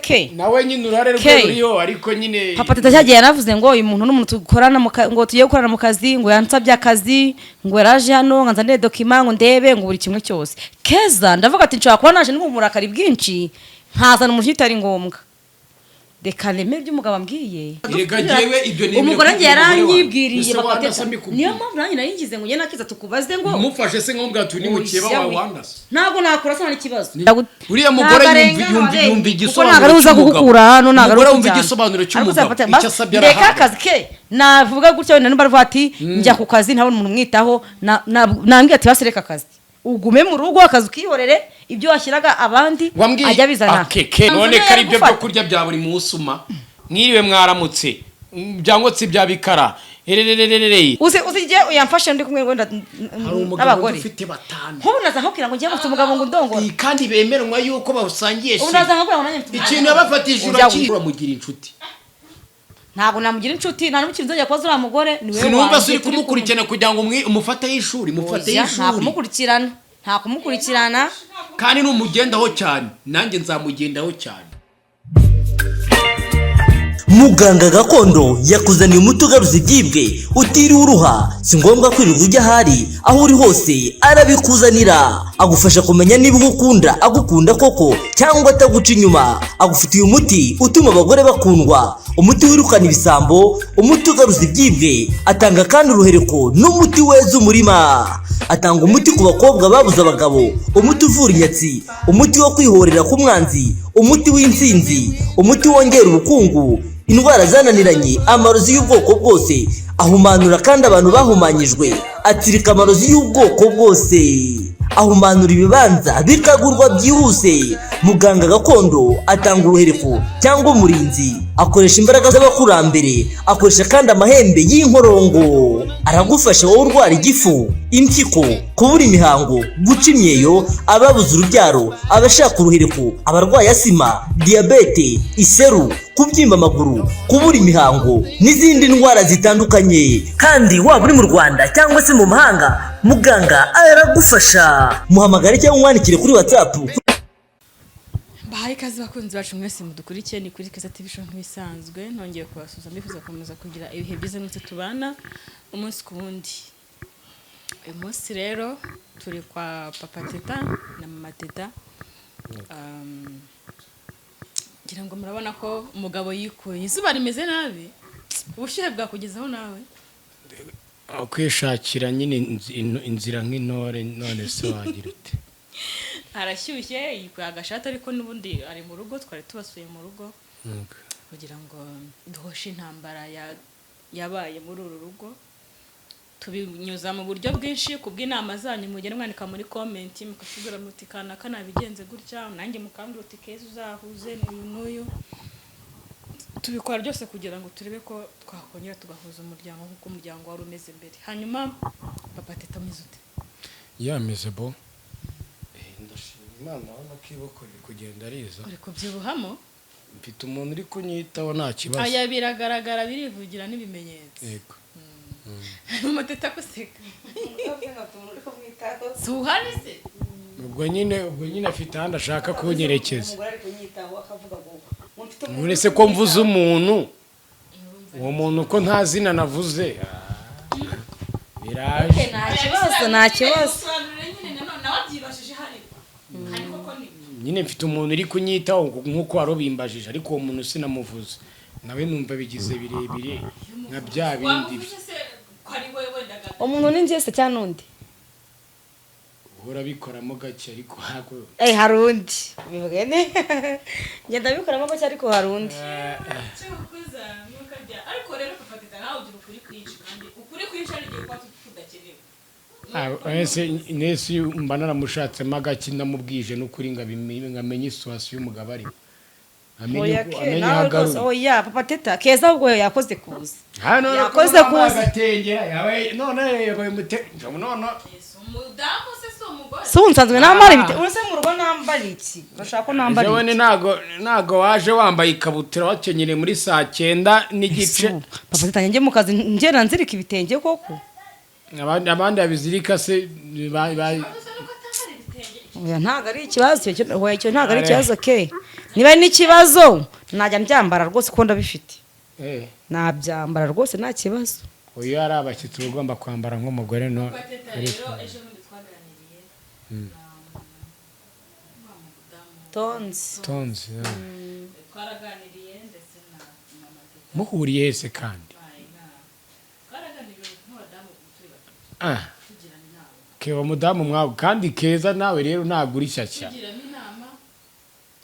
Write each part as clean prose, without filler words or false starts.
Ke. Nawe nyine uruhare rwe K. ruriho, ariko nyine Papa Teta cyagiye yaravuze ngo uyu muntu n'umuntu dukorana ngo tugiye gukorana mu kazi, ngo yansabye akazi, ngo yaraje hano ngo nzanire document, ngo ndebe, ngo buri kimwe cyose. Keza ndavuga ati nshobora kuba naje n'uburakari bwinshi, nkazana umujinya utari ngombwa, reka nemere ibyo umugabo ambwiye. Erega jyewe ibyo nemere Umugore njye kubwira umugore wanjye. yaranyibwiriye. Ese Papa wandasa Teta, mbikubwiye? niyo mpamvu nanjye nari ngize ngo njye nakiza tukubaze ngo Mufashe se nk'ubwa turi mukeba Oya, wawe we. wandasa? Ntabwo nakora sana n'ikibazo. Uriya mugore Ntabwo yumva arengana yumva ababyeyi. yumva Kuko igisobanuro ntabwo ari uza cy'umugabo. kugukura hano, ntabwo ari Umugore wumva ukujyana. igisobanuro Ariko cy'umugabo, uzafata icyo asabye ndeka arahabwa. akazi ke, navuga gutya wenda nimba aravuga ati njya ku kazi ntabona umuntu umwitaho, nambwira ati basi reka akazi, ugume mu rugo, akazi ukihorere, ibyo washyiraga abandi Wambwiye ajya abizana. Akeke none ko ari ibyo byo Gufata. kurya bya buri munsi, uma mwiriwe, mwaramutse, byangotse bya bikara ererererere. Uzi igihe yamfashe ndi kumwe wenda Hari umugabo n'abagore ufite batanu. Nk'ubu naza nkubwira ngo ngiye mufite umugabo ngo ndongora. Iyi kandi bemeranwa yuko bawusangiye. Ubu naza nkubwira ngo nanjye mfite Ikintu umugabo. yabafatishije Ujya uramugira inshuti? Ntabwo namugira inshuti, nta n'umukino nzajya kubaza uriya mugore ni we Sinumva se wanjye, uri turi kumwe. kumukurikirana kugira ngo umufateho ishuri, mufateho Oya, nta ishuri. kumukurikirana, nta kumukurikirana. Kandi numugendaho cyane, nanjye nzamugendaho cyane. Muganga gakondo yakuzaniye umuti ugaruza ibyibwe utiriwe uruha. Si ngombwa kwirirwa ujya ahari, aho uri hose arabikuzanira. Agufasha kumenya niba ugukunda agukunda koko cyangwa ataguca inyuma. Agufitiye umuti utuma abagore bakundwa, umuti wirukana ibisambo, umuti ugaruza ibyibwe. Atanga kandi uruhereko n'umuti weza umurima. Atanga umuti ku bakobwa babuze abagabo, umuti uvura inyatsi, umuti wo kwihorera ku mwanzi, umuti w'intsinzi, umuti wongera ubukungu, indwara zananiranye, amarozi y'ubwoko bwose. Ahumanura kandi abantu bahumanyijwe, atsirika amarozi y'ubwoko bwose, ahumanura ibibanza bikagurwa byihuse. Muganga gakondo atanga uruhereko cyangwa umurinzi, akoresha imbaraga z'abakurambere, akoresha kandi amahembe y'inkorongo. Aragufasha wowe urwara igifu, impyiko, kubura imihango, guca imyeyo, ababuze urubyaro, abashaka uruhereko, abarwaye asima, diyabete, iseru, kubyimba amaguru, kubura imihango n'izindi ndwara zitandukanye. Kandi waba uri mu Rwanda cyangwa se mu mahanga, muganga aragufasha. Muhamagare cyangwa umwandikire kuri WhatsApp. Bahaye ikaze bakunzi bacu mwese mudukurikiye, ni kuri Keza TV Show nk'ibisanzwe. Nongeye kubasuhuza, mbifuza gukomeza kugira ibihe byiza mwese tubana umunsi ku wundi. Uyu munsi rero turi kwa Papa Teta na Mama Teta. Ngira ngo murabona ko umugabo yikuye, izuba rimeze nabi, ubushyuhe bwakugezaho nawe. Kwishakira nyine inzira nk'intore, none se wagira ute? Arashyushye, yikuye agashati, ariko n'ubundi ari mu rugo. Twari tubasuye mu rugo kugira ngo duhoshe intambara yabaye muri uru rugo. Tubinyuza mu buryo bwinshi ku bw'inama zanyu mugenda mwandika muri comment, mukatubwira muti kanaka nabigenze gutya, nanjye mukambwira uti Keza uzahuze n'uyu n'uyu. Tubikora byose kugira ngo turebe ko twakongera tugahuza umuryango nk'uko umuryango wari umeze mbere. Hanyuma Papa Teta, ameze ute? Yameze bo. Ndashima Imana, urabona ko iboko riri kugenda riza. Uri kubyibuhamo. Mfite umuntu uri kunyitaho, nta kibazo. Aya biragaragara, birivugira n'ibimenyetso. Yego. Mama Teta guseka, si uhari se? Ubwo nyine afite ahandi ashaka kunyerekeza. Umugore ari kunyitaho, akavuga ngo mfite umuntu. None se ko mvuze umuntu, uwo muntu ko nta zina navuze? Biraje. Nta kibazo, nta kibazo. Sobanurire nyine nanone, nawe abyibajije hari hari koko ni Nyine mfite umuntu uri kunyitaho nk'uko wari ubimbajije, ariko uwo muntu sinamuvuze. Nawe numva bigize birebire nka bya bindi. Wamuvuje se ko ari wowe wenda gato? Umuntu ni njye se cyangwa n'undi? Uhora bikoramo gake, ariko ntabwo. Eh, hari undi bivuge ne, ngenda bikoramo gake, ariko hari undi. Cyokoza ntukajya, ariko rero Papa Teta nawe ugira ukuri kwinshi, kandi ukuri kwinshi hari igihe kuba kudakenewe. Ese mba naramushatsemo agaki, ndamubwije n'ukuri ngo amenye situation y'umugabo arimo, amenye Oya, uko ke amenye aho nawe rwose. agaruye. Oya Papa Teta, Keza ahubwo yakoze kuza. Hano Yakoze kuza. Agatenge yabaye none yabaye mute none. Umudamu se si umugore? Si ubu nsanzwe nambara ibite? Uretse mu rugo nambara iki? Urashaka ko nambara Ejo bundi iki? Ntago waje wambaye ikabutura, wakenyereye muri saa 9:30. Ese ubu, Papa Teta, njye mu kazi ngenda nzirika ibitenge koko? Abandi babizirika se Oya, ntabwo ari ikibazo icyo. Oya, icyo ntabwo ari ikibazo ke. Niba ari n'ikibazo najya mbyambara rwose kuko ndabifite. Eh, Nabyambara rwose nta kibazo. Uyu ari abashyitsi, uba ugomba kwambara nk'umugore, no Teta ariko rero, ejo bundi twaganiriye na wa mudamu. Tonzi. Tonzi, yeah. Twaraganiriye ndetse na mama Teta. Muhuriye hese kandi? Baye inama, twaraganiriye nk'abadamu turi batatu. Ah. Tugirana inama. Keba mudamu mwawe kandi keza, nawe rero ntabwo uri shyashya. Tugiramo inama,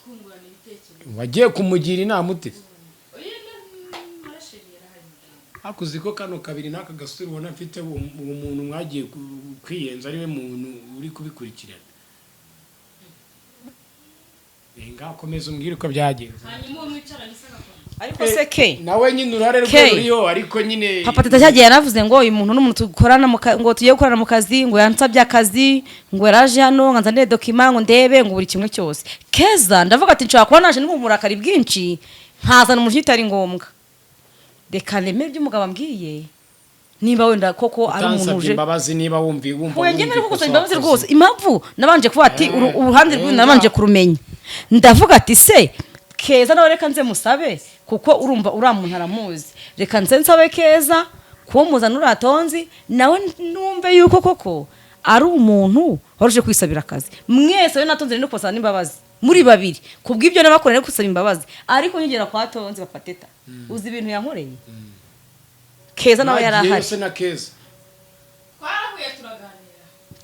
twungurana ibitekerezo. Wagiye kumugira inama ute? Oya, na Rasheli yarahari, mudamu. Hakuze ko kano kabiri n'aka gasura ubona mfite, uwo muntu mwagiye kwiyenza ariwe muntu uri kubikurikirana. Renga, komeza umbwire uko byagenze. Hanyuma uwo mwicaranye se agakomeza. Ariko se ke Nawe nyine uruhare rwe K. ruriho, ariko nyine Papa Teta cyagiye yaravuze ngo uyu muntu n'umuntu dukorana ngo tugiye gukorana mu kazi, ngo yansabye akazi, ngo yaraje hano ngo nzanire document, ngo ndebe ngo buri kimwe cyose. Keza ndavuga ati nshobora kuba naje n'uburakari bwinshi nkazana umujinya utari ngombwa, reka nemere ibyo umugabo ambwiye, niba wenda koko ari umuntu Utansabye uje imbabazi niba wumva Oya, njye nari wumva kugusaba ikosa imbabazi wakoze. rwose. Impamvu nabanje kuvuga ati uruhande rw'uyu eh, nabanje kurumenya, ndavuga ati se Keza nawe reka nze musabe, kuko urumva uriya muntu aramuzi, reka nze nsabe Keza kuwo muzana uriya Tonzi, nawe numve yuko koko ari umuntu waruje kwisabira akazi. Mwese we na Tonzi no kubasaba n'imbabazi muri babiri kubw'ibyo nabakoreye no gusaba imbabazi. Ariko nkigera kwa Tonzi, Papa Teta, uzi ibintu yankoreye? Keza nawe yari Mwagiyeyo ahari. se na Keza? Twarahuye, turaganira.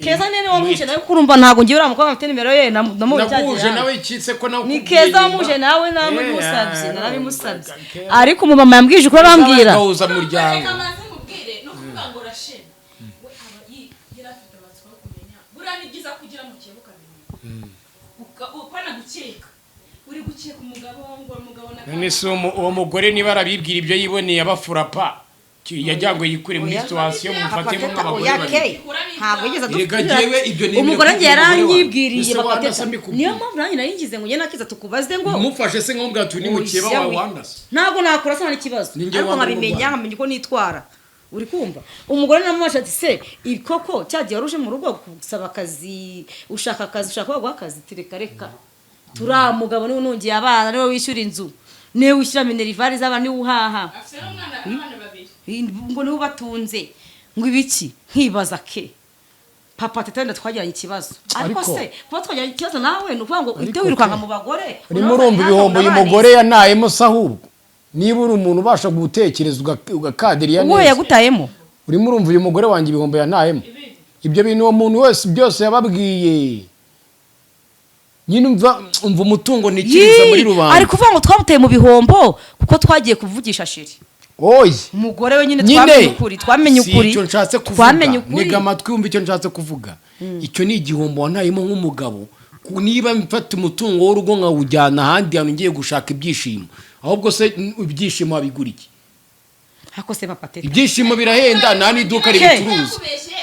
Keza nene wamuje nawe, kurumva ntabwo ngiye uriya mukobwa mfite nimero ye namubonye cyagiye Naguje hano. nawe ikitse ko nawe Ni ukubwiye Keza nyuma. wamuje nawe, namumusabye. Narabimusabye. Keza. Ariko umumama yambwije ukuri, arambwira. Gahuza muryango. Reka maze mubwire, ni ukuvuga ngo Rasheli we aba yari afite amatsiko yo kumenya. Buriya ni byiza kugira mukeba ukamenya, upana gukeka, uri gukeka umugabo ngo umugabo na None se uwo mugore niba arabibwira ibyo yiboneye abafurapa, yajyangwe yikure muri Oya. situation, mufatemo nk'abagore Oya, babiri. ke ntabwo yigeze Erega atubwira. jyewe ibyo nemera Umugore njye kubwira umugore wanjye. yaranyibwiriye. Ese Papa wandasa Teta, mbikubwiye? niyo mpamvu nanjye nari ngize ngo njye nakiza tukubaze ngo Mufashe se nk'ubwa turi mukeba Oya, wawe we. wandasa? Ntabwo nakora sana n'ikibazo. Ni njye Ariko wanga nkabimenya, umurwayi. nkamenya uko nitwara, uri kumva? Umugore namubasha ati se koko cyagiye wari uje mu rugo gusaba akazi, ushaka akazi, ushaka ko baguha akazi? Ati reka reka, turiya mugabo niwe unungiye abana, niwe wishyura inzu, niwe wishyura minerval z'abana, niwe uhaha. Afite n'umwana, abana babiri. Ngo niwe ubatunze, ngo ibiki. Nkibaza ke Papa Teta wenda twagiranye ikibazo, ariko Ariko- se kuba twagiranye ikibazo nawe ni ukuvuga ngo uhite Ariko wirukanka ke, mu bagore? Urimo urumva ibihombo uyu mugore yanayemo se? Ahubwo niba uri umuntu ubasha gutekereza ugakadiriya Uwo neza, yagutayemo. Urimo urumva uyu mugore wanjye ibihombo yanayemo? Ibyo bintu uwo muntu wese byose yababwiye nyine, umva umutungo ntikiriza muri Yii, rubanda. Ari kuvuga ngo twamuteye mu bihombo kuko twagiye kuvugisha chéri. Oye. Umugore we nyine Nyine twamenye ukuri, twamenye si ukuri. icyo nshatse kuvuga. Twamenye ukuri. Ntega amatwi wumva icyo nshatse kuvuga. Icyo ni igihombo wantayemo nk'umugabo. Niba mfata umutungo w'urugo nkawujyana ahandi hantu ngiye gushaka ibyishimo, ahubwo se ibyishimo wabigura iki? Ariko se Papa Teta, Ibyishimo birahenda, nta n'iduka ribicuruza. Yakubeshye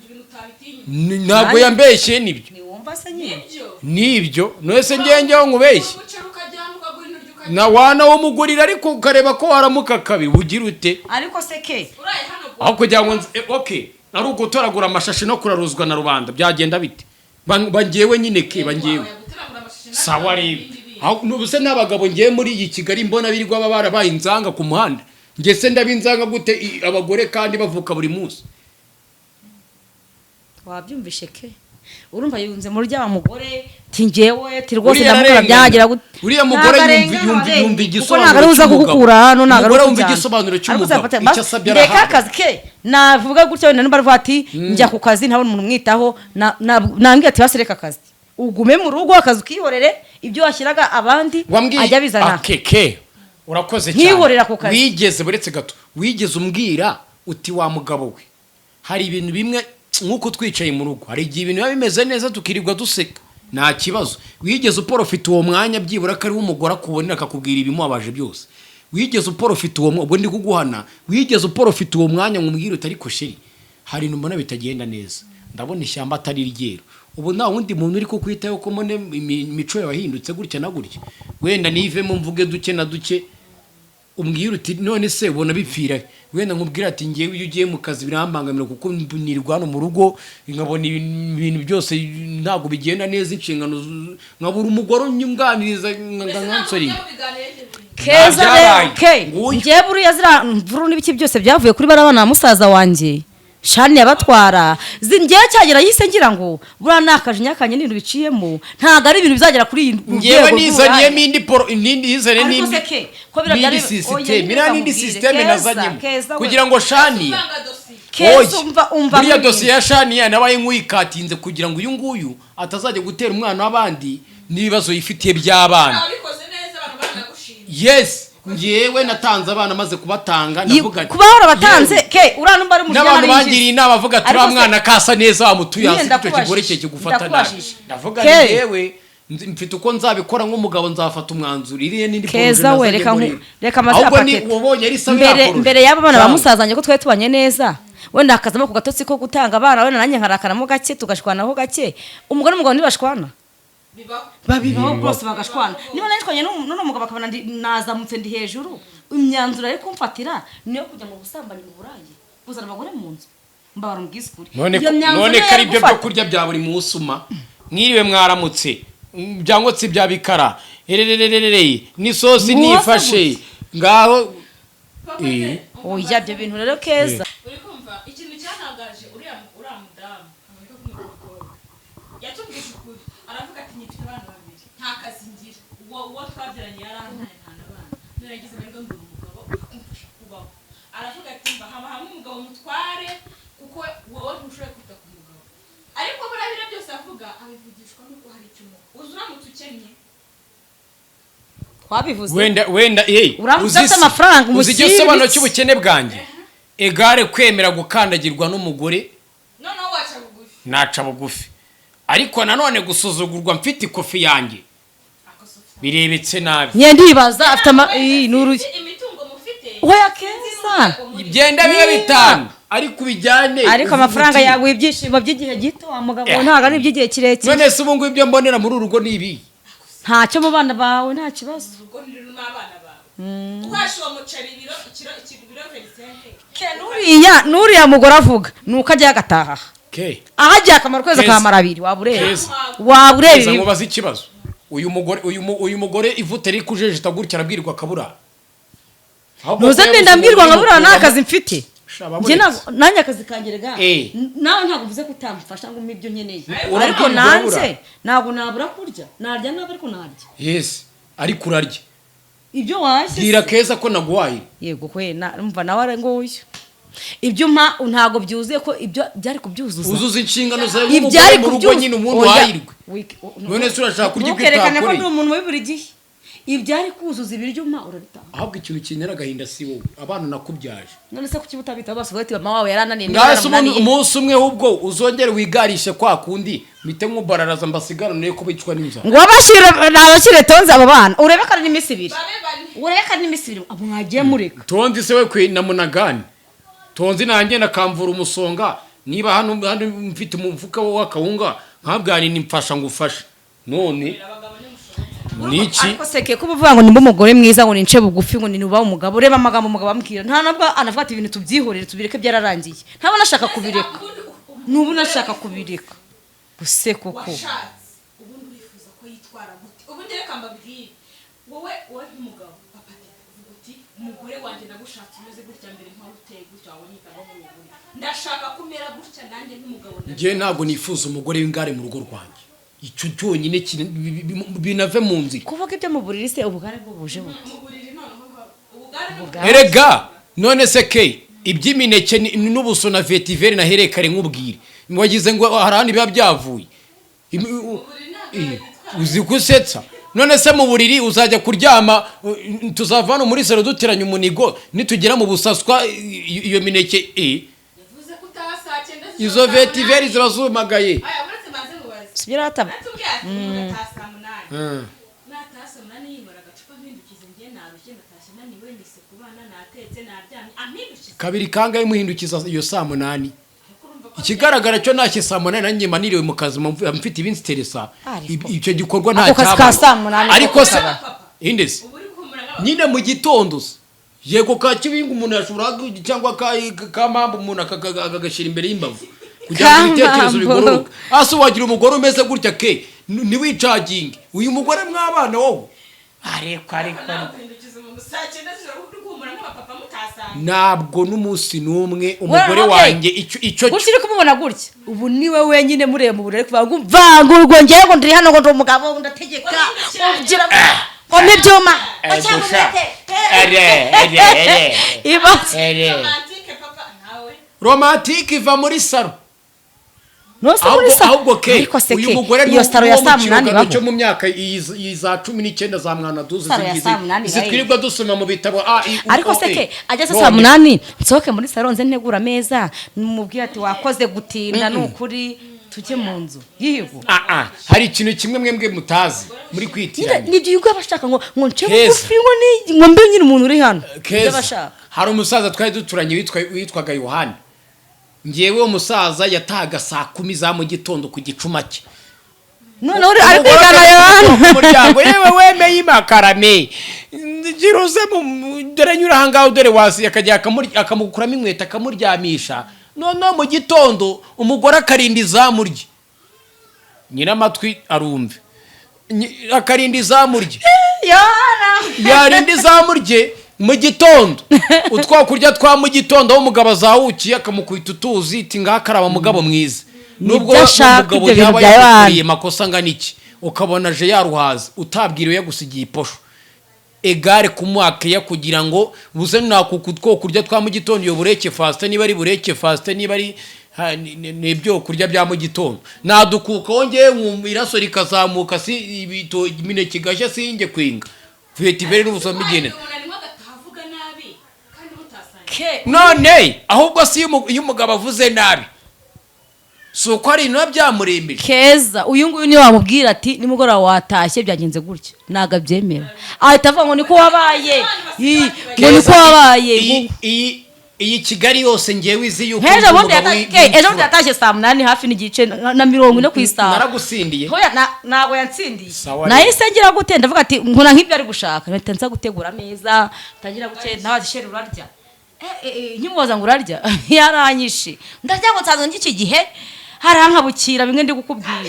ibintu utabitinya. Ntabwo yambeshye, nibyo. Ntiwumva se nyine? Nibyo. Nibyo, none ngewe njyewe nkubeshye? Umuceri ukajyana ukagura intoryi ukajyana. Na wana wumugurira, ariko ukareba ko waramuka kabiri ugira ute? Ariko se ke Uraye hano. Aho kugira ngo okay, ari ugutoragura amashashi no kuraruzwa na rubanda, byagenda bite? Bangewe nyine ke, bangewe. Gutoragura amashashi. Sawa rero. N'ubu se n'abagabo ngewe muri iyi Kigali mbona birirwa baba barabaye inzanga ku muhanda, nge se ndaba inzanga gute abagore kandi bavuka buri munsi? Wabyumvishe ke? Urumva yunze muri rya mugore ti ngewe ti rwose Uriya ndamukora ararengana. byagira gute. Uriya mugore Ntabwo arengana, yumva kuko igisobanuro ntabwo ari uza cy'umugabo. kugukura hano, ntabwo ari Umugore wumva ukujyana. igisobanuro Ariko cy'umugabo, uzafata- icyo asabye ndeka arahabwa. akazi ke, navuga gutya wenda nimba aravuga ati njya ku kazi ntabona umuntu umwitaho, nambwira ati basi reka akazi ugume mu rugo, akazi ukihorere, ibyo washyiraga abandi Wambwiye ajya abizana. Akeke urakoze cyane. Nkihorera ku kazi. Wigeze, buretse gato, wigeze umbwira uti wa mugabo we, hari ibintu bimwe nk'uko twicaye mu rugo, hari igihe ibintu biba bimeze neza tukirirwa duseka nta kibazo. Wigeze uporofita uwo mwanya byibura ko ariwo umugore akubonera akakubwira ibimubabaje byose? Wigeze uporofita uwo ubwo ndi kuguhana, wigeze uporofita uwo mwanya ngo umbwire uti ariko chéri, hari ibintu mbona bitagenda neza, ndabona ishyamba atari ryeru, ubu nta wundi muntu uri kukwitaho, ko mbone imico yawe yahindutse gutya na gutya, wenda nivemo mvuge duke na duke? Umbwira uti: "None se ubona bipfira he?" Wenda nkubwira ati: "Ngewe iyo ugiye mu kazi birambangamira, kuko nirwa hano mu rugo nkabona ibintu byose ntabwo bigenda neza, inshingano nkabura umugore unyunganiriza nkansoriye." Keza Nta rero byabaye. ke Nguyu. njyewe buriya ziriya mvuru n'ibiki byose byavuye kuri bariya bana ba musaza wanjye Shani yabatwara. Njyewe cyagera yise ngira ngo buriya ni akajinya kanjye n'ibintu biciyemo, ntabwo ari ibintu bizagera kuri iyi Ngewe rwego nizaniyemo rw'uburaya. indi poro, indi yizaniye Ariko n'indi se ke ko biriya n'indi byari oya, système nyine iriya n'indi reka nkubwire. système Keza, nazanyemo Keza we. kugira ngo Shaniya Keza, Oya. umva, umva Buriya nkubwire. dosiye ya Shaniya nabaye nk'uyikatinze kugira ngo uyu nguyu atazajya gutera umwana w'abandi n'ibibazo yifitiye by'abana. Wabikoze neza, abantu baranagushimye. Yes, ngewe natanze abana, maze kubatanga ndavuga nti, Kuba warabatanze yewe, ke uriya numva ari umujinya n'abantu nari bangiriye ngize. inama bavuga ati Ariko uriya mwana kasa neza wamutuye Nyine hasi, icyo ndakubajije, kigore cye kigufata nabi. Ndakubajije. Ndavuga Ke. nti yewe mfite uko nzabikora nk'umugabo, nzafata umwanzuro. Iriya n'indi Keza poroje we, nazanye reka muri reka amazina ahubwo ni patete. wabonye ari sawa Mbere iriya poroje. mbere y'abo bana ba Cyangwa- musazanye ko twari tubanye neza, wenda hakazamo ku gatotsi ko gutanga abana, wenda nanjye nkarakaramo gake, tugashwanaho gake. Umugore n'umugabo ntibashwana? Bibaho. Babibaho rwose, bagashwana. Niba nashwanye n'uno mugabo akabona nazamutse ndi hejuru, imyanzuro ari kumfatira niyo kujya mu busambanyi, mu burayi, kuzana abagore mu nzu. Mbabara umbwize ukuri. None Iyo myanzuro none niyo ko ari yari ibyo byo gufata. kurya bya buri munsi, uma mwiriwe, mwaramutse, byangotse bya bikara ererererere n'isosi Mwose nifashe gutya. Ngaho. Oya, ibyo bintu rero Keza. Uri kumva ikintu cyantangaje? Uriya mudamu uri kumwe n'umukobwa yatubwije ukuri, aravuga ati: "Nyifite abana babiri, nta kazi ngira, uwo twabyaranye yarantaye, nta n'abana, none nagize amahirwe mbura umugabo umfasha kubaho." Aravuga ati: "Mba haba hamwe umugabo mutware, kuko wowe ntushoboye kwita ku mugabo." Ariko buriya biriya byose avuga abivugishwa n'uko hari icyo umuha. Uzi uramutse ukennye Twabivuze. Wenda Uramutse uzi ufite amafaranga, uzi umushyire igisobanuro ibiki? cy'ubukene bwanjye egare kwemera gukandagirwa n'umugore. Noneho waca bugufi. Naca bugufi, ariko nanone gusuzugurwa mfite ikofi yanjye birebetse nabi. Njye ndibaza afite ama iyi ni urugi. Imitungo mufite. Oya Keza. Byenda bibe Niba- 5, ariko ubijyane Ariko uvuga amafaranga uti, yaguha ibyishimo by'igihe gito, wa mugabo, Yeah. ntabwo ari iby'igihe kirekire. None se ubu ngubu ibyo mbonera muri uru rugo ni ibi? Ntacyo mu bana bawe, nta kibazo. Urugo rurimo abana bawe, uhashe uwo muceri ibiro ikiro ibiro 25. Nuriya mugore avuga ni uko ajyayo agataha Ke aho agiye akamara ukwezi, Keza. akamara abiri, waba ureba. Keza. Waba ureba Keza, ibi. nkubaze ikibazo. Uyu mugore ivute riri kujejeta gutya, arabwirwa akabura? Ahubwo Ntuze ko ndenda yabuze mbwirwa umugore nkabura, nta mukuramo. kazi mfite. Shaba Njye buretse. nanjye akazi kanjye rega nawe ntabwo mvuze ko utamfasha ngo umpe ibyo nkeneye, Urabwirwa ariko urabura. nanjye ntabwo nabura kurya. Narya nabi, ariko narya. Yes, ariko urarya. Ibyo washye. Bwira Keza ko naguhaye. Yego kwe, umva nawe ari nguyu, ibyo umpa ntabwo byuzuye, ko ibyo byari kubyuzuza. Uzuza inshingano zawe nk'umugore Ibyari mu rugo. kubyuzuza. Nyine umuntu Oya. wahirwe. None se urashaka kurya ibyo Ntukerekane ko utakoreye? ndi umuntu mubi buri gihe. Ibyari kuzuza ibiryo umpa urabitanga. Ahubwo ikintu kintera agahinda si wowe, abana nakubyaje. None se kuki utabitaho bose, uvuga ati mama wawe yarananiye, niba Ngaho se yaramunaniye? umunsi umwe ahubwo uzongere wigarishe kwa kundi, mpite nkubararaza mbasigarane ko bicwa n'inzara. Ngo wabashyire, nabashyire tonze abo bana, urebe ko ari n'iminsi 2. Babe bane. Urebe ko ari n'iminsi 2 abo mwagiye mureka. Tonzi se we kwe na munagani tonzi nanjye nakamvura umusonga, niba hano mfite umufuka w'akawunga nkabwani nimfasha ngufasha none niki? Ariko seke kuba uvuga ngo nimba umugore mwiza, ngo nince bugufi, ngo ninubahe umugabo, ureba amagambo umugabo ambwira, nta nabwo anavuga ati ibintu tubyihorere, tubireke, byararangiye. Ntabwo nashaka kubireka, nubu nashaka kubireka guse koko. Washatse ubundi urifuza ko yitwara gute? Ubundi reka mbabwire, wowe nk'umugabo, papa ati uvuga uti: "Umugore wanjye nagushatse umeze gutya mbere, nkaho uteye gutya, wabonye muri ubu buryo, ndashaka ko umera gutya nanjye nk'umugabo." Njye ntabwo nifuza umugore w'ingare mu rugo rwanjye. Icyo cyonyine binave mu nzira. Kuvuga ibyo mu buriri se, ubugare bwo buje bute? Mu buriri noneho ubugare bwo Erega none se ke iby'imineke n'ubuso na vetiveri nahereye kare nkubwire, wagize ngo hari ahandi biba byavuye? Uzi gusetsa. None se mu buriri uzajya kuryama, tuzava hano muri salo duteranye umunigo, nitugera mu busaswa iyo mineke yavuze ko utaha saa 9 z'ijoro, izo saa vetiveri 8. Ziba zumagaye. Aya, uretse banze mubaze. Sibyo rata. Natubwiye ati umuntu ataha saa 8, nataha saa 8 yinywera agacupa, mpindukize njye narushye, natashye naniwe, nise ku bana, natetse, naryamye, ampindukize. Kabiri kangahe muhindukiza iyo saa 8? Ariko urumva ko Ikigaragara cyo ntashye saa 8, nanjye mba niriwe mu kazi, mfite ibinsteresa. Ariko- Icyo gikorwa nta Ako kazi ka cyabaye. saa 8 Ariko koko se kaba. indese ubu uri guhumura nk'abagabo. Nyine mu gitondo se Yego, ka kibingo umuntu yashobora, cyangwa ka mpamvu umuntu akagashyira imbere y'imbavu kugira ngo ibitekerezo Ka mpamvu. bigororoke. Hasi wagira umugore umeze gutya ke, ntiwicaginge uyu mugore mwabana wowe, ariko ariko Nawe uhindukiza umuntu saa 9 z'ijoro, uri guhumura nk'abapapa mutasanga. Ntabwo n'umunsi n'umwe umugore Okay. wanjye icyo Gutya uri kumubona gutya, ubu niwe wenyine mureba mu buriri, kuvuga ngo mvangurwa, ngewe ngo ndiri hano, ngo ndi umugabo, ndategeka, ugira ngo n'ibyuma. Ere, ere, ere. Ibaze. Ere. Romantique papa nawe. Romantique iva muri salon. Nose muri Ahubwo salon. Ahubwo ke, Ariko se uyu ke, mugore ni iyo salon ya uwo mu saa 8 kirungano ibaho? cyo mu myaka iyi za 19 za mwana duzi. Salon ya saa 8 izi ibahe? twirirwa dusoma mu bitabo a i u Ariko o, se e. ke, ageze None, saa 8, nsohoke muri salon, nze ntegura ameza, mubwire ati wakoze gutinda, ni ukuri tujye mu nzu yigo. Ah, ah, hari ikintu kimwe mwembwe mutazi muri kwitiranya. Nibyo yuko aba ashaka ngo nce Keza. bugufi, ngo ni ngo mbe nyine umuntu uri hano. Ibyo aba Keza, ashaka. hari umusaza twari duturanye witwaga Yohani. Ngewe uwo musaza yatahaga saa 10 za mu gitondo ku gicuma cye. Noneho ari Umugore kwigana akajya Yohani. ku muryango: "Yewe, wemeye imakarame, gira uze dore nyura ahangaha, dore wasi." Akajya akamukuramo inkweto, akamuryamisha. Noneho mu gitondo umugore akarinda izamu rye, nyiramatwi arumve, akarinda izamu rye. Yohana. Yarinda izamu rye mu gitondo, utwo kurya twa mu gitondo, aho umugabo azahukiye akamukubita utuzi, iti "Ngakaraba mugabo mwiza." Nubwo Nibyo ashaka, umugabo ibyo bintu yaba bya Yohana. yagukoreye makosa angana iki, ukabona aje yaruhaza, utabwiriwe yagusigiye iposho egare kumuhakeya kugira ngo buze nakuku two kurya twa mu gitondo, iyo breakfast, niba ari breakfast, niba ari ni ibyo kurya bya mu gitondo, nadukuka wongeye nkumva iraso rikazamuka, si imineke igashya, sinjye kwinga vetiveri n'ubusoma igenda. Umuntu arimo agataha avuga nabi kandi mutasangiye. Ke. None ahubwo si iyo umugabo avuze nabi, si uko hari ibintu biba byamurembeje? Keza, uyu nguyu niwe wamubwira ati nimugoroba watashye byagenze gutya, ntabwo abyemera, ahita avuga ngo niko wabaye. Ii, ngo niko wabaye. Iyi Kigali yose ngewe izi yuko Nk'ejo ndi bundi umugabo ke, ejo bundi w'imfura. yatashye saa 8 hafi n'igice na 40 ku isaha. Naragusindiye? Hoya, ntabwo yatsindiye. Sawa. Nahise ngira gute, ndavuga ati nkora nk'ibyo ari gushaka, mpita nza gutegura ameza, ntangira gute, nawe ati "Chéri, urarya?" Nkimubaza ngo urarya, yaranyishe, ndarya, ngo nsanzwe ndya iki gihe, harankabukira bimwe ndi kukubwira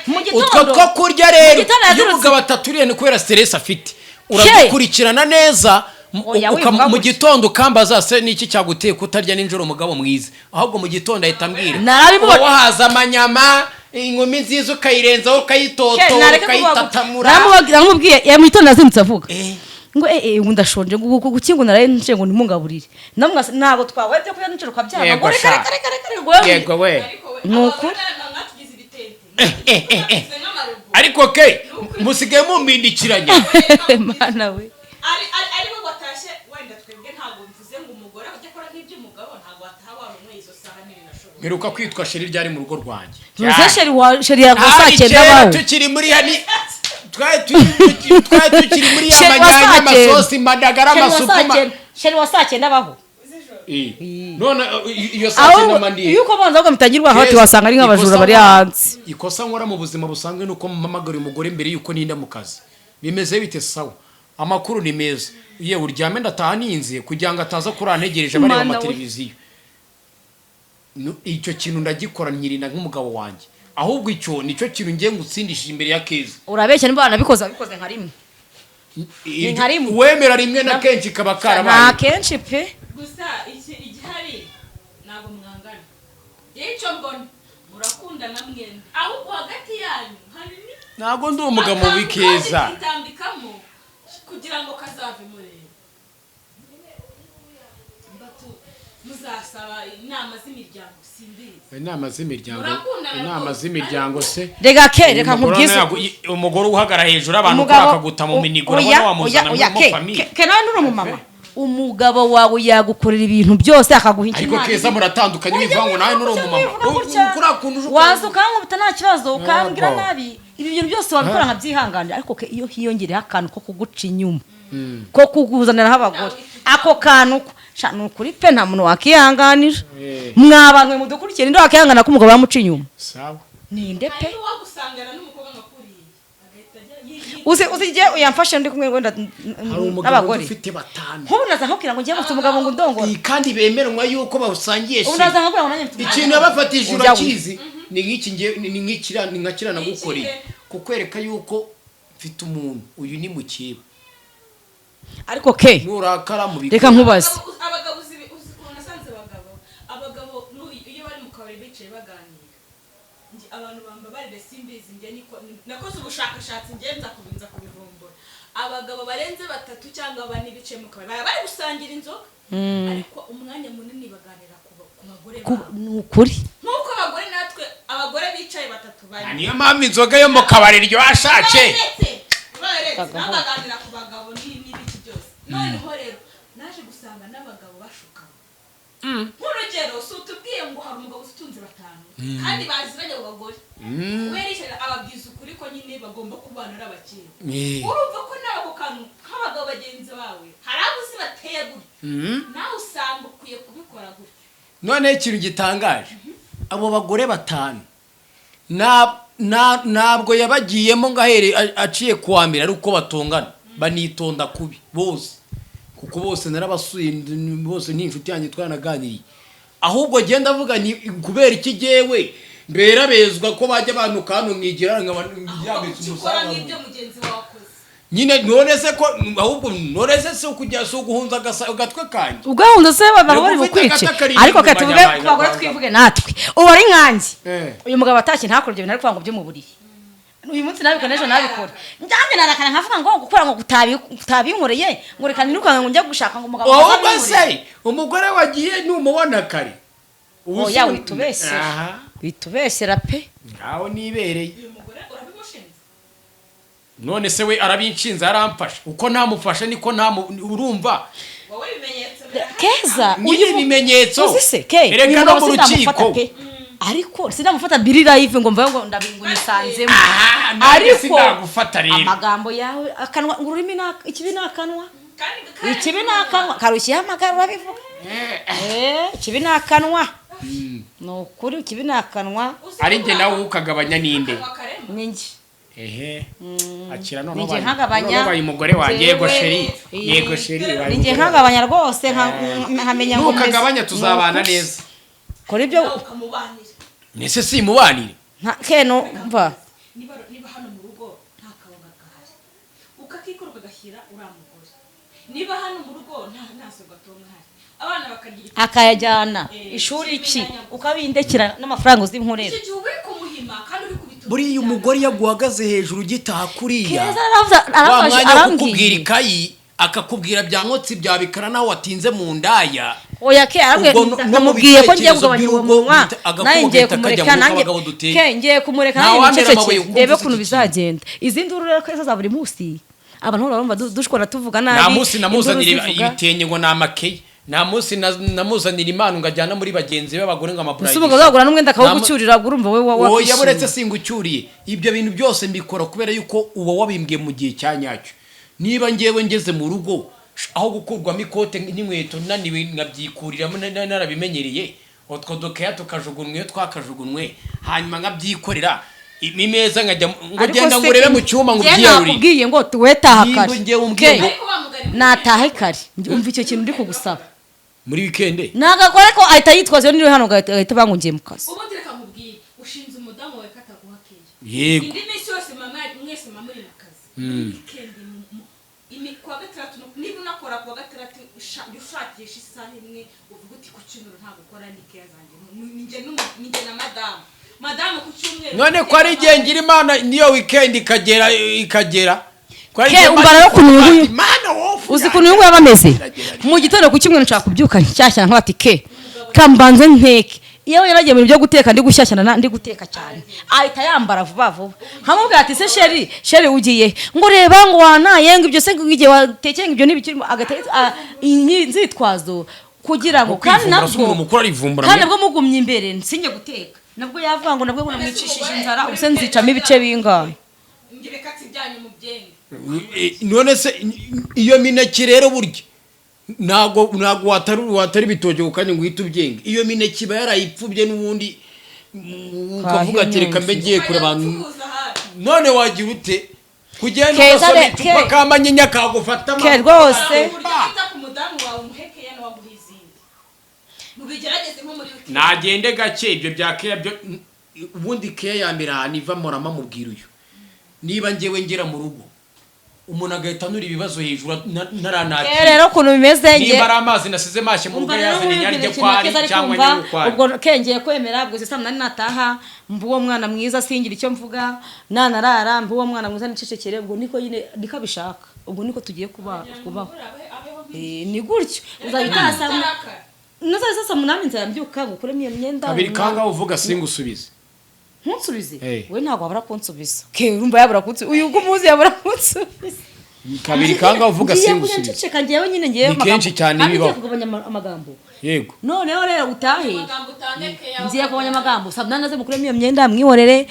mu Utwo gitondo. two kurya rero, Mu gitondo iyo yazirutse. umugabo ataturiye ni kubera stress afite, uradukurikirana neza Oya, wivuga mu gutya. gitondo ukambaza: "Se niki cyaguteye kutarya nijoro, umugabo mwiza?" Ahubwo mu gitondo ahita ambwira. Narabibonye. Uba wahaza amanyama, inkumi nziza, ukayirenzaho, ukayitotora, Nareke kuvuga gutya. ukayitatamura. Naramubwiye mu gitondo yazindutse avuga ngo ngo ndashonje, ngo kuki ngo naraye nce, ngo ntimungaburire. Namwe ntabwo twabaye byo kurya nijoro ukabyanga. Yego Ngo reka, sha. reka, reka, reka, reka, ngo wewe- Yego we. Ariko we, Ni ukuri. abagore mwatugize ibitente, Eh. mwatugize nk'amarugo. Ariko ke, musigaye mumpindikiranya. Mana we! Ari bo watashye wenda, twebwe ntabwo mvuze ngo umugore ajya akora nk'iby'umugabo, ntabwo wataha warunyweye izo saha ntibinashoboka. Mperuka kwitwa chéri ryari mu rugo rwanjye? Ntuze chéri wa chéri yago saa Hari 9 kera, bawe. tukiri muri yani, twari tukiri muri ya Chéri wa manyanya, saa 9. amasosi, madagara, Chéri wa saa amasukuma. 9, chéri wa saa 9 abaho? None iyo saa 9 Ahubwo mandiye. iyo uko banza ahubwo mutagirwa hoti, wasanga ari nk'abajura bari hanze. Ikosa nkora mu buzima busanzwe ni uko mpamagara umugore mbere yuko ninda mu kazi: "Bimeze bite?" "Sawa, amakuru ni meza." "Yewe, uryame, ndataha ninze," kugira ngo ataza kurantegereje bareba Mana we. amateleviziyo. Icyo kintu ndagikora, nyirinda nk'umugabo wanjye. Ahubwo icyo nicyo kintu ngiye ngutsindishije imbere ya Keza. Urabeshya, niba wanabikoze, wabikoze nka rimwe. Ni nka rimwe. Uwemera rimwe na kenshi kaba Nta karabaye. kenshi pe. Gusa iki igihari, ntabwo mwangana. Yewe, icyo mbona murakundana mwembi, ahubwo hagati yanyu hari Ntabwo ndi umugabo mubi, Keza. Kitambikamo kugira ngo kazavemo rero. Muzasaba inama z'imiryango, simbizi. Inama z'imiryango? Murakundana Inama rwose. z'imiryango se? Reka ke, reka Umugore nkubwize. Umugore uhagarara hejuru y'abantu kuri akaguta mu minigo, urabona wamuzana oya, muri ke famille? Ke nawe nturi umumama, umugabo wawe yagukorera ibintu byose, akaguha Ariko Keza, muratandukanye, wivuga ngo nawe nturi umumama. Kuriya kuntu uje Waza ukankubita nta kibazo, ukambwira Yego. nabi, ibi bintu byose wabikora nkabyihanganira, ariko ke iyo hiyongereyeho akantu ko kuguca inyuma, ko kukuzaniraho abagore, ako kantu ko sha, ni ukuri pe, nta muntu wakihanganira. Mwa bantu mwe mudukurikiye, ninde wakihangana ko umugabo yamuca inyuma? Sawa. Ninde pe? Hari n'uwagusangana n'umukobwa nka kuriya agahita ajya Uzi igihe yamfashe ndi kumwe wenda Hari umugabo n'abagore, ufite batanu. Nk'ubu naza nkubwira ngo ngiye mfite umugabo ngo ndongora. Iyi kandi bemeranywa yuko bawusangiye. Ubu Sheri. naza nkubwira ngo nanjye mfite umugabo. Ikintu yabafatishije Ujya urakizi, ni nk'iki ni nk'ikira, ni nka kiriya nagukoreye, kukwereka yuko mfite umuntu, uyu ni mukeba. Ariko ke, Nurakara mu reka nkubaze. Abagabo, uzi ukuntu nasanze abagabo iyo bari mu kabari bicaye baganira, abantu bambabarire, simbizi, njye niko nakoze ubushakashatsi, njye nza kubivumbura. Abagabo barenze batatu cyangwa bane bicaye mu kabari, baba bari gusangira inzoga, ariko umwanya munini baganira ku bagore babo. Ni ukuri. Nk'uko abagore natwe, abagore bicaye batatu bane, Niyo mpamvu inzoga yo mu kabari iryohashace. Baretse nabo baganira ku bagabo n'ibiki byose. Noneho rero naje gusanga n'abagabo bashukana. Nk'urugero, si utubwiye ngo hari umugabo utunze batanu kandi baziranye abo bagore, kubera iki? Ababwiza ukuri ko nyine bagomba kubana ari abakire. Urumva ko nawe ako kantu nk'abagabo bagenzi bawe, hari abo uzi bateye gutyo, nawe usanga ukwiye kubikora gutyo. Noneho ikintu gitangaje, abo bagore batanu ntabwo yabagiyemo ngo ahere aciye kuwa mbere, ari uko batongana, banitonda kubi bose, kuko bose narabasuye, bose ni inshuti yanjye, twaranaganiriye. Ahubwo genda avuga ni kubera iki jyewe mberabezwa ko bajya banuka hano nkigira nkaba Ahubwo yambitse kuki ukora umusaraba. nk'ibyo mugenzi wawe akoze? Nyine none se ko ahubwo none se si ukujya, si uguhunza agatwe kanjye? Ugahunda se baba Reka bari ufite bukwice. agata kari Ariko inyuma ka tuvuge nyamaye ku bagore, nyarwanda. twivuge natwe. Ubu ari nkanjye, uyu mugabo atashye ntakore ibyo bintu, ari kuvuga ngo byo mu buriri uyu munsi nabikora, n'ejo nabikora, njyanjye narakara nkavuga ngo gukora ngo utabinkoreye, ngo reka nirukanke ngo njye gushaka ngo umugabo Ahubwo azabinkorere. se umugore wagiye numubona kare? Ubu Oya, witubeshyera. Aha. Witubeshyera pe. Ngaho nibereye. Uyu mugore urabimushinze? None se we arabinshinze, aramfasha, uko ntamufasha niko ntamu, urumva? Wowe ibimenyetso birahari. Keza, Nyine uyu ibimenyetso. Uzi se ke, Erega uyu no mugabo mu sinamufata rukiko. pe, ariko sinamufata biri live ngo mvuge ngo ndabingu nisanzemo. Aha, nanjye Ariko sinagufata rero. amagambo yawe, akanwa, ngo ururimi ikibi ni akanwa. Kandi Ikibi ni akanwa karushye amagara, urabivuga. Ikibi ni akanwa, ni ukuri, ikibi ni akanwa. Ari njye nawe ukagabanya ninde? Akanwa karema. Ni njye. Ehe, akira none. Ni njye Ubaye nkagabanya. none ubaye umugore wanjye. Yego Jewe- chéri, yego chéri, ubaye Ni njye umugore. nkagabanya rwose, nkamenya ngo Nukagabanya tuzabana Ni ukuri. neza. Kora ibyo. Nawe ukamubanira. Nese simubanire? Nta keno mva. Niba hano mu rugo nta kabanga gahari, ukakikora ukagashyira uriya mugore. Niba hano mu rugo nta sogatonga ihari, abana bakarya Akayajyana ishuri iki, ukabindekera n'amafaranga uzi nkorera. Icyo gihe uba uri kumuhima kandi uri kubitunga. Buriya umugore iyo aguhagaze hejuru ugitaha kuriya, Keza aravuze, wa arafashe, mwanya wo kukubwira arambwiye. ikayi, akakubwira bya nkotsi bya bikara, nawe watinze mu ndaya. Oya ke, arambwiye. Ubwo no mu Namubwiye ko ngiye bitekerezo kugabanya uwo by'urugo munwa. agakuba Nanjye ngiye gahita kajya kumureka mu rugo. Nanjye Abagabo duteye. ke ngiye kumureka Nta nanjye wamera nicecekere, amabuye ukumva ndebe ufite ukuntu ikintu. bizagenda. Izindi nduru rero keza za buri munsi, abantu bahora bumva dushwana, tuvuga nabi, Nta munsi namuzanira induru zivuga. ibitenge ngo ni amakeye, nta munsi namuzanira impano ngo ajyana muri bagenzi be abagore ngo Ese umugabo uzagura n'umwenda akawugucyurira, urumva wowe Oya, wakwishima? buretse singucyuriye. Ibyo bintu byose mbikora kubera yuko uba wabimbwiye mu gihe cya nyacyo. Niba ngewe ngeze mu rugo, aho gukurwamo ikote n'inkweto naniwe nkabyikuriramo, narabimenyereye, utwo dukeya tukajugunywa iyo twakajugunywe, hanyuma nkabyikorera imeza, nkajya ngo Ariko genda se ngo urebe mu cyuma ngo njye ubyiyarurire. nakubwiye ngo tuwe taha Nimba kare. njyewe umbwiye Ke, ngo- Ariko wa mugani natahe kare, umva icyo kintu ndi kugusaba. Muri wikende. Nagakora ko ahita yitwaza iyo niriwe hano, agahita bangungiye mu kazi. Ubundi reka nkubwire, ushinze umudamu wawe ko ataguha keya. Yego. Indi minsi yose mama, mwese mama muri mu kazi. Weekend kuwa gatandatu, niba unakora kuwa gatandatu, jya ushakisha isaha imwe uvuga uti ku cyumweru ntabwo ukora, ni keya zanjye, ni njye na madamu ku cyumweru. None ko ari igihe ngira Imana niyo weekend ikagera ko ari Ke, igihe umva Imana rero ukuntu ivuga uyu ati, "Mana, wowe Uzi ukuntu uyu nguyu aba ameze mu gitondo ku cyumweru? Nshaka kubyuka nshyashyana nk'abati ke kambanze nteke. Iyo yaragiye mu bintu byo guteka, ndi gushyashyana ndi guteka cyane, ahita yambara vuba vuba. Nkamubwira ati: "Se chéri, chéri, ugiye?" Ngo reba ngo wanaye, ngo ibyo se, ngo igihe watekeye, ngo ibyo ntibikirimo, agahita inzitwazo kugira ngo kandi Kwivumbura se nabwo umuntu mukuru arivumbura? Kandi nabwo mugumye imbere nsinjye guteka, nabwo yavuga ngo nabwo ngo namwicishije inzara. Ubuse nzicamo ibice bingahe? Njye reka ibyanyu mu byenge. None se iyo mineke rero, burya ntabwo watari ibitoki ku kanya ngo uhite ubyenge. Iyo mineke iba yarayipfubye n'ubundi, ukavuga ati reka mbe ngiye kure abantu. Gucuruza hafi. None wagira ute? Kugenda Keza ugasoma icupa kamanyinya kagufata Ke rwose. Uburyo wita ku mudamu wawe, umuhekeya n'uwaguha izindi, mubigerageze nko muri weekend. Nagende gake, ibyo bya keya byo ubundi keya ya mbere ahantu iva murama mubwira uyu, niba ngewe ngera mu rugo umuntu agahita anura ibibazo hejuru Ke ntaranakira. Rero ukuntu bimeze nge Niba ari amazi nasize mashye mu rugo, Umva rero, yazanye nkubwire nyaryo ikintu kwari Keza ari cyangwa kumva, nyir'ukwari. Ubwo kengeye kwemera ubwo saa 8 nataha mba uwo mwana mwiza, singira icyo mvuga, nanarara mba uwo mwana mwiza nicecekere. Ubwo niko nyine niko abishaka, ubwo niko tugiye kuba kubaho. Ni gutyo uzajya utaha nuzajya saa 8 nzajya ngo ukuremo iyo myenda. Kabiri kanga uvuga singusubize. Ntunsubize. Hey. We ntabwo wabura kunsubiza. Ke urumva yabura kunsubiza, uyu ubwo umuzi yabura kunsubiza. Kabiri kanga uvuga Ngiye kujya singusubize. nceceka ngewe nyine, ngewe Ni kenshi cyane kandi bibaho. ngiye kugabanya amagambo. Yego. Noneho rero utahe. Amagambo utange keya. Ngiye kugabanya amagambo, saa 8 aze mukuremo iyo myenda, mwihorere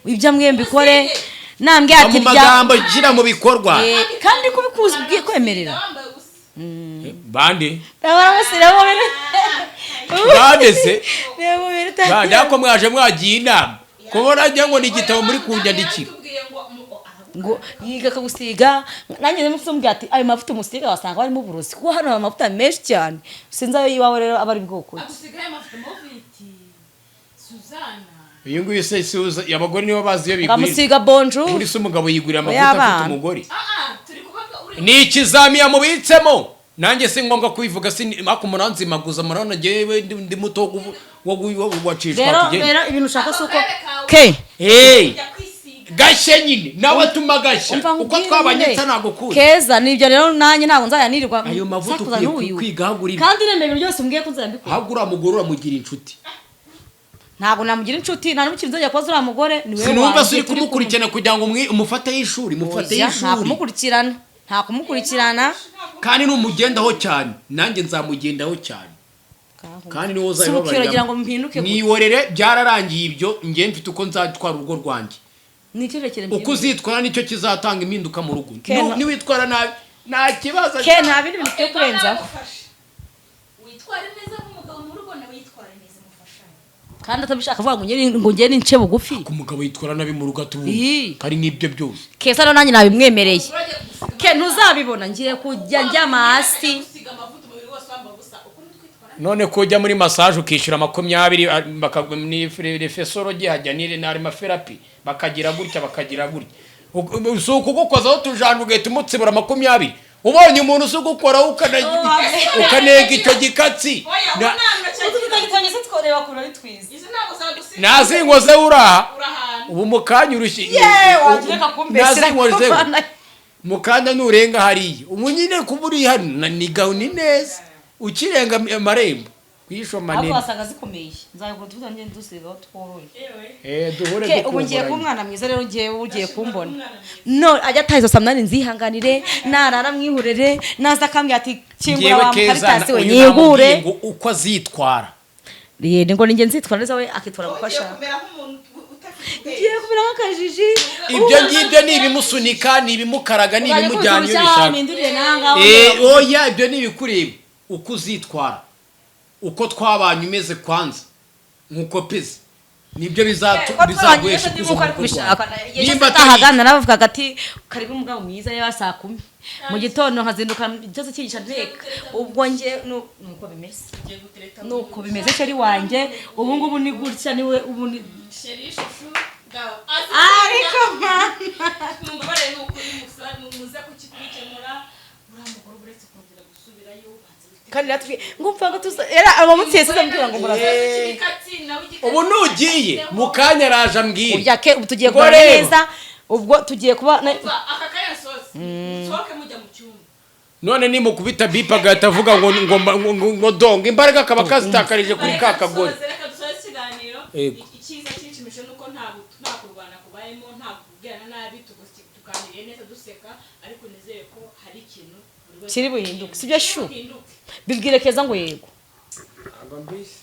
ibyo mwembikore nambwiye ati mu magambo shyira mu bikorwa. Kandi kubikuza ubwiye kwemerera. Wambaye ubusa. Bande? Bande. Bande se? Bande ako mwaje mwagiye inama kubona ajya ngo ni igitabo muri kunyandikira. Yaratubwiye ngo Ngo yiga akagusiga, nanjye ndimo kumubwira ati ayo mavuta umusiga wasanga barimo uburozi, kuko hano hari amavuta menshi cyane, sinzi ayo iwawe rero aba ari bwoko ki. Agusigaye amavuta moviti Suzana. Uyu nguyu se suza abagore nibo bazi iyo bigurira. Bamusiga bonjour. Muri se umugabo yigurira amavuta Y'abana. afite umugore? Turi kuvuga uri Ni ikizami yamubitsemo, nanjye si ngombwa kubivuga, si ariko muranzimaguza, murabona njyewe ndi muto wo wacishwa Rero tugende. rero ibintu ushaka si uko Akagare kawe. Ke Hey! Kujya kwisiga. Gashye nyine nawe atuma gashya. Umva Uko nkubwire twabanye nyine. nsa ntabwo kuzi. Keza nibyo rero, nanjye ntabwo nzajya nirirwa Ayo mavuta nsakuza ukwiye n'uyu. kwiga aho uri. Kandi nemeye ibintu byose umbwiye ko nzajya mbikora. Ahubwo uriya mugore uramugira inshuti. Ntabwo namugira inshuti, nta n'umukino nzajya kubaza uriya mugore ni wewe Sinumva wanjye, se uri turi kumwe. kumukurikirana kugira ngo umufateho ishuri, mufateho Oya, nta ishuri. kumukurikirana, nta kumukurikirana. Kandi numugendaho cyane nanjye nzamugendaho cyane, kandi niwo Si ukiragira uzabibabariramo. ngo mpinduke gutya. Mwihorere, byararangiye ibyo, njye mfite uko nzatwara urugo rwanjye. Nicecekere. Uko uzitwara nicyo kizatanga impinduka mu rugo. Ke Niwitwara nabi nta kibazo. Ke nta bindi bintu tugiye kurenzaho. Nagufashe. Witware neza nk'umugabo mu rugo, nawe yitware neza, mufashanye. Kandi atabishaka avuga ngo ngo njye nince bugufi. Ku mugabo yitwara nabi mu rugo atubuze Ii. kari n'ibyo byose. Keza rero nanjye nabimwemereye. Urajya gusiga Ke ntuzabibona, ngiye kujya njyama hasi. Gusiga amavuta umubiri wose wambaye ubusa, uko twitwara. None ko ujya muri massage ukishyura 20, ni fesorogi hajya ni aromatherapy, bakagira gutya bakagira gutya, si ukugukozaho utujanja ugahita umutsibura 20, ubonye umuntu uzi ugukoraho ukanega icyo gikatsi. Oya, unamna izi ntabwo zagusiga. Nazinkozeho uraha. Urahana. Ubu mu kanya urushyi Wagira kumbeshyira. nazinkozeho mu kanya nurenga hariya, ubu nyine kuba uri hano ni ni neza ukirenga amarembo kwisho Ariko manini. wasanga zikomeye, nzagura utuvuta ngende dusigaho tworoye. Yewe. Duhure. Ke ubu ngiye kuba Dukumburanye. umwana mwiza rero, ngiye ugiye kumbona no ajya ataha izo saa 8, nzihanganire, narara mwihurere, naza akambwira ati kingura Ngewe wa Keza mukaritasi we uyu nyigure. namubwiye ngo uko azitwara. Ni ngo ninjye nzitwara neza, we akitwara uko Ugiye ashaka. kumera nk'umuntu udafite ubwenge. Ngiye kumera nk'akajiji. Ibyo ngibyo ni ibimusunika, ni ibimukaraga, ni ibimujyana iyo bishaka. Mpindurire nangaho. Oya, ibyo ni ibikureba, uko uzitwara, uko twabanye umeze kwanza nkuko pezi nibyo bizaguhesha ikuzo mu rugo rwawe. Nimba atari atahaga naravugaga ati karibu umugabo mwiza, yaba saa 10 mu gitondo nkazinduka cyose cyigisha nteka, ubwo njye nuko bimeze. Ugiye gutereta. Nuko bimeze chéri wanjye, ubu ngubu ni gutya, niwe ubu ni Chéri chouchou gawe. Ariko mana. Mumbabarire, ni ukuri muze kukikemura, uriya mugore uretse kongera gusubirayo ubanza wite Kandi natwe ngo mpfa ngo tuza era abamutse siza mbwira ngo muraza. Igikatsi nawe igikatsi. Ubu nugiye mu kanya araje ambwira. Urya ke ubu tugiye Ngo kubana reba. neza, ubwo tugiye kuba Umva, aka kanya sosi sohoke mujya mu cyumba. None nimukubita bipa agahita avuga ngo donga imbaraga akaba kazitakarije kuri ka kagore. Reka dusoze ikiganiro. Yego. Icyiza kinshimishije ni uko nta kurwana kubayemo, nta kubwirana nabi, tuganiriye neza duseka, ariko nizere ko hari ikintu buri wese Kiri buhinduke, sibyo shu? buhinduke. Bibwire Keza ngo yego. Ntabwo mbizi.